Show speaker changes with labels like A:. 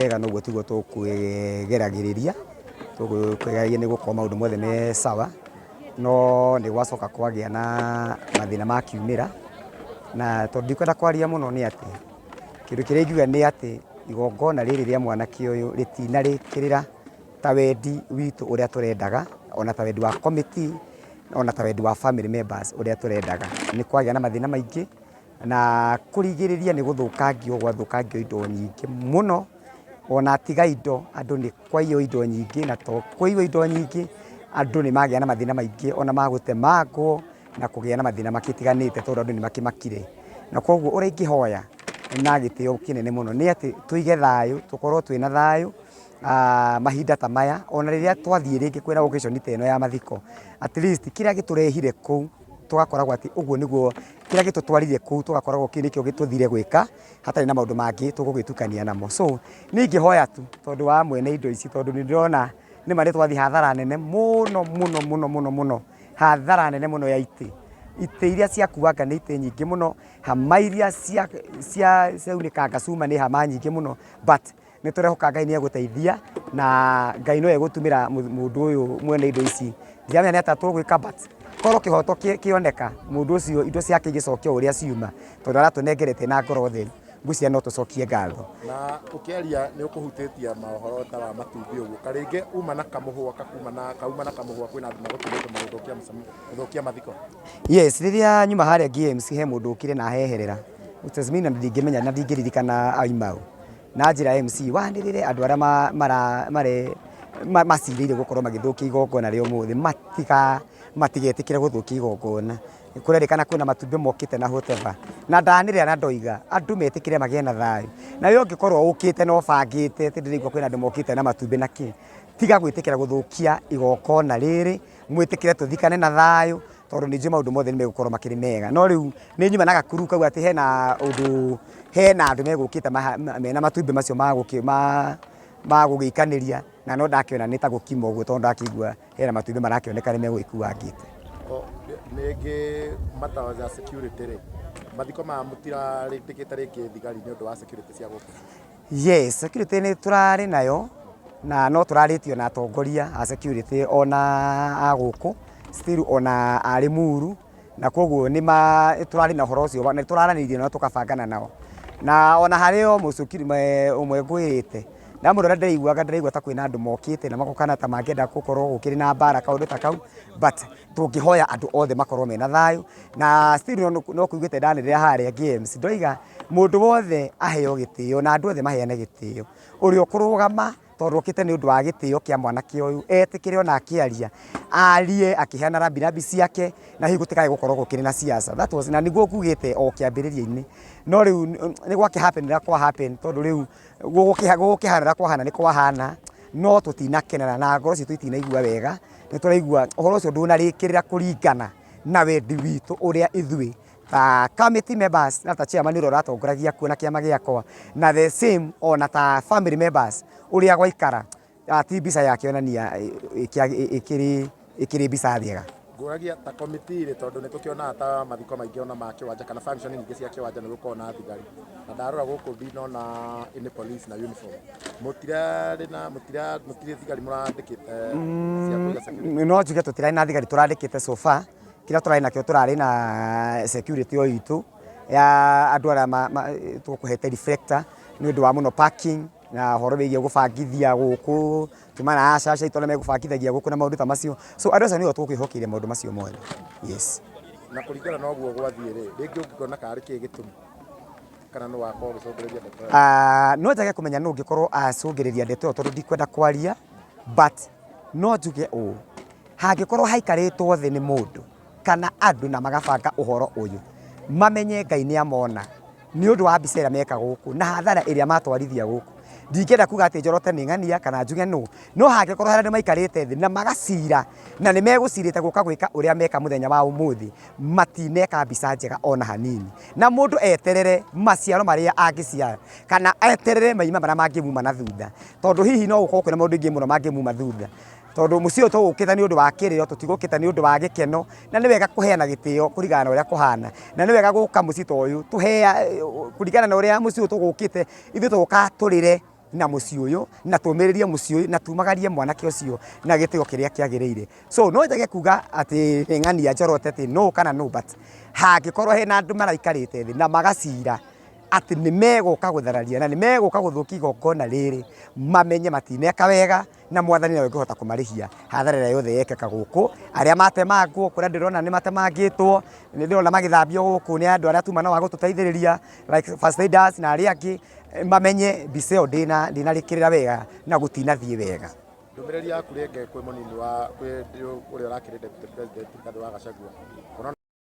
A: Wega noguo tiguo tũkwĩgeragĩrĩria, tũkwĩgeragĩrĩria nĩ gũkorwo maũndũ mothe me sawa, no nĩ gwacoka kwagĩa na mathĩna makiumĩra, na tondũ ndikwenda kwaria mũno nĩ atĩ, kĩndũ kĩrĩa ingiuga nĩ atĩ igongona rĩrĩ rĩa mwanake ũyũ rĩtinarĩkĩrĩra ta wendi witũ ũrĩa tũrendaga, ona ta wendi wa committee, ona ta wendi wa family members ũrĩa tũrendaga. Nĩ kwagĩa na mathĩna maingĩ. Na kũrigĩrĩria nĩ gũthũkangio gwathũkangio indo nyingĩ mũno, ona tiga indo andũ nĩ kwaiywo indo nyingĩ, na to kũiywo indo nyingĩ, andũ nĩ magĩa na mathĩna maingĩ ona ma gũtemangwo na kũgĩa na mathĩna magĩtiganĩte tondũ andũ nĩ makĩmakire. Na koguo ũrĩa ingĩhoya na gĩtĩo kĩnene mũno nĩ atĩ tũige thayũ, tũkorwo twĩna thayũ mahinda ta maya, ona rĩrĩa twathiĩ rĩngĩ kwĩna occasion ta ĩno ya mathiko, at least kĩrĩa gĩtũrehire kũu tũgakoragwo atĩ ũguo nĩguo kĩrĩa gĩtũtwarire kũu tũgakoragwo kĩu nĩkĩo gĩtũthire gwĩka hatarĩ na maũndũ mangĩ tũgũgĩtukania namo. So niĩ ingĩhoya tu tondũ wa mwene indo ici tondũ nĩ ndĩrona nĩma nĩ twathiĩ hathara nene mũno mũno mũno mũno mũno, hathara nene mũno ya itĩ. Itĩ iria ciakuanga nĩ itĩ nyingĩ mũno, hama iria ciaunĩkanga cuma nĩ hama nyingĩ mũno but Nĩ tũrehoka Ngai nĩ egũteithia na Ngai no egũtũmĩra mũndũ ũyũ mwene indo ici. Ndiramenya nĩ atĩa tũgwĩka but korwo kĩhoto kĩoneka mũndũ ũcio indo ciake igĩcokio ũrĩa ciuma tondũ aratũnengerete na ngoro theru, ngwĩciria no tũcokie ngatho.
B: Na ũkĩaria nĩ ũkũhutĩtie mohoro ta wa matumbĩ ũguo, karĩngĩ uma na kamũhwa kakuma na kauma na kamũhwa kwĩna andũ magũtũmĩte magĩthũkia gũthũkia mathiko?
A: Yes, rĩrĩa nyuma harĩa GMC he mũndũ ũkire na aheherera, na ndingĩmenya na ndingĩririkana auma ũ. Na njĩra MC wanĩrĩre andũ arĩa mare macirĩire gũkorwo magĩthũkia igongona rĩa ũmũthĩ matiga matigetĩkĩre gũthũkia igongona. Kũrerĩkana kwĩna matumbĩ mokĩte na whatever. Na ndanĩrĩra na ndoiga andũ metĩkĩre magĩe na thayũ. Nawe ũngĩkorwo ũkĩte na ũbangĩte atĩ ndĩraigua kwĩna andũ mokĩte na matumbĩ na kĩ, tiga gwĩtĩkĩra gũthũkia igongona rĩrĩ, mwĩtĩkĩre tũthikane na thayũ, tondũ nĩ njũĩ maũndũ mothe nĩ megũkorwo makĩrĩ mega. No rĩu nĩ nyuma na gakuru kau atĩ hena ũndũ, hena andũ megũkĩte mena matumbĩ macio ma gũgĩikanĩria, na no ndakĩona nĩ ta gũkima ũguo tondũ ndakĩigua hena matumbĩ marakĩoneka nĩ megũgĩkuangĩte.
B: Rĩngĩ matawa ya security rĩ, mathiko maya mũtirarĩndĩkĩte rĩngĩ thigari nĩ ũndũ wa security cia gũkũ?
A: Yes, security nĩ tũrarĩ nayo na no tũrarĩtio na atongoria a security ona a gũkũ, still ona a Limuru, na koguo nĩ tũrarĩ na ũhoro ũcio nĩ tũraranĩirie nao tũkabangana nao. Na ona harĩ o mũcukiri ũmwe ngwĩrĩte, ndamũrora ndĩraiguaga ndĩraigua ta kwĩna andũ mokĩte na magokana ta mangĩenda gũkorwo gũkĩrĩ na mbara kaũndũ ta kau, but tũngĩhoya andũ othe makorwo mena thayũ, na still no kũiguĩte ndanĩrĩra harĩa games ndoiga mũndũ wothe aheo gĩtĩo na andũ othe maheane gĩtĩo, ũrĩa ũkũrũgama tondũ okĩte nĩ ũndũ wa gĩtĩo kĩa mwanake ũyũ, etĩkĩre ona akĩaria, arie akĩheana rambirambi ciake na hihi gũtikae gũkorwo gũkĩrĩ na siasa. That was, na nĩguo ngugĩte o kĩambĩrĩria-inĩ, no rĩu nĩ gwakĩ happen ũrĩa kwa happen tondũ rĩu gũgũkĩhana ũrĩa kwahana nĩ kwahana, no tũtinakenera na ngoro citũ itinaigua wega, nĩ tũraigua ũhoro ũcio ndũnarĩkĩrĩra kũringana na wendi witũ ũrĩa ithuĩ ta committee members na ta chairman ũrĩa ũratongoragia kuo na kĩama gĩakwa na the same ona ta family members ũrĩa gwaikara ti mbica yakĩonania ĩkĩrĩ mbica njega.
B: Ngũragia ta committee rĩ, tondũ nĩ tũkĩonaga ta mathiko maingĩ ona ma kĩwanja kana function nyingĩ cia kĩwanja nĩ gũkoragwo na thigari, na ndarora gũkũ ndinona any police na uniform. Mũtirarĩ na mũtira mũtirĩ thigari mũrandĩkĩte cia kũiga security?
A: No njuge tũtirarĩ na thigari tũrandĩkĩte so far, kĩrĩa tũrarĩ nakĩo tũrarĩ na security o itũ ya andũ arĩa tũkũhete reflector nĩ ũndũ wa mũno parking na ũhoro wĩgiĩ gũbangithia gũkũ, tuma na aca aitũ arĩa megũbangithagia gũkũ na maũndũ ta macio. So andũ acio nĩo tũkwĩhokeire maũndũ macio mothe. Yes.
B: Na kũringana na ũguo gwathiĩ rĩ, rĩngĩ ũngĩkona karĩ kĩ gĩtũmi kana nũ wakorwo ũgĩcũngĩrĩria ndeto ĩyo?
A: No njage kũmenya nũ ũngĩkorwo acũngĩrĩria ndeto ĩyo tondũ ndikwenda kwaria, but no njuge ũũ, hangĩkorwo haikarĩtwo thĩ nĩ mũndũ kana andũ na magabanga ũhoro ũyũ, mamenye Ngai nĩ amona nĩ ũndũ wa mbica ĩrĩa meka gũkũ na hathara ĩrĩa matwarithia gũkũ. Ndingĩenda kuga atĩ njorote nĩ ng'ania kana njuge nũ, no hangĩkorwo harĩ andũ maikarĩte thĩ na magacira na nĩ megũcirĩte gũka gwĩka ũrĩa meka mũthenya wa ũmũthĩ, matineka mbica njega ona hanini. Na mũndũ eterere maciaro marĩa angĩciara kana eterere maima marĩa mangĩmuma na thutha, tondũ hihi no gũkorwo kwĩna maũndũ maingĩ mũno mangĩmuma thutha. Tondũ mũciĩ ũyũ tũgũkĩte nĩ ũndũ wa kĩrĩro, tũtigũkĩte nĩ ũndũ wa gĩkeno, na nĩ wega kũheana gĩtĩo kũringana na ũrĩa kũhana, na nĩ wega gũka mũciĩ ta ũyũ kũringana na ũrĩa mũciĩ ũyũ tũgũkĩte, ithuĩ tũgũka tũrĩre. Na mũciĩ ũyũ, na tũmĩrĩrie mũciĩ ũyũ, na tumagarie mwanake ũcio na gĩtĩo kĩrĩa kĩagĩrĩire. So no njage kuga atĩ nĩ ng'ania njorote atĩ nũ kana nũ, but hangĩkorwo hena andũ maraikarĩte thĩ na magacira atĩ nĩ megũka gũthararia na nĩ megũka gũthũkia igongona rĩrĩ, mamenye matineka wega. Na Mwathani nowe ũngĩhota kũmarĩhia hathara ĩrĩa yothe yekĩka gũkũ. Arĩa matemangwo, kũrĩa ndĩrona nĩ matemangĩtwo, nĩ ndĩrona magĩthambio gũkũ nĩ andũ arĩa tuma nao a gũtũteithĩrĩria like first aiders na arĩa angĩ, mamenye mbica ĩyo ndĩnarĩkĩrĩra wega na gũtinathiĩ wega.
B: Ndũmĩrĩri yaku rĩngĩ kwĩ mũnini wa kwĩ ũrĩa ũrakĩrĩ deputy president Rigathĩ wa Gachagua.